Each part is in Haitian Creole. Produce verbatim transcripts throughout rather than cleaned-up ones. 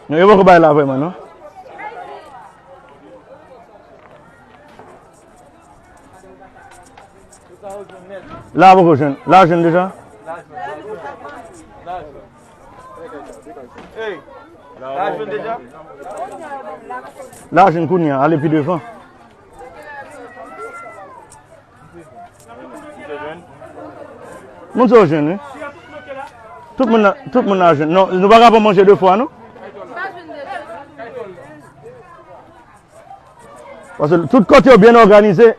Non, yo poko bay la vrèman, non. La poko jwenn. La jwenn deja? La jwenn deja? La jwenn kounye a, ale pi devan. Moun sa yo jwenn, wi. Tout moun la, tout moun la jwenn. Non, nou pa ka pran manje de fwa, non. Paske tout kote yo byen òganize.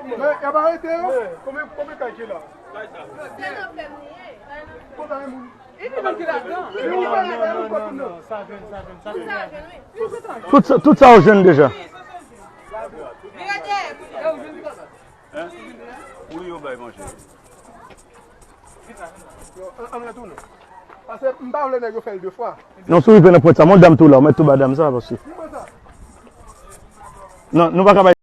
Men, y ap arete yo. Konbyen, konbyen kay ki la? Konbyen moun? Tout sa, tout sa yo jwenn deja. Wi, yo bay manje. Ann retounen. Paske m pa vle nèg yo fè l de fwa. Non, si w rive nan pwent sa, mon dam tou la, ou mèt tou ba dam sa, paske. Non, nou pa ka bay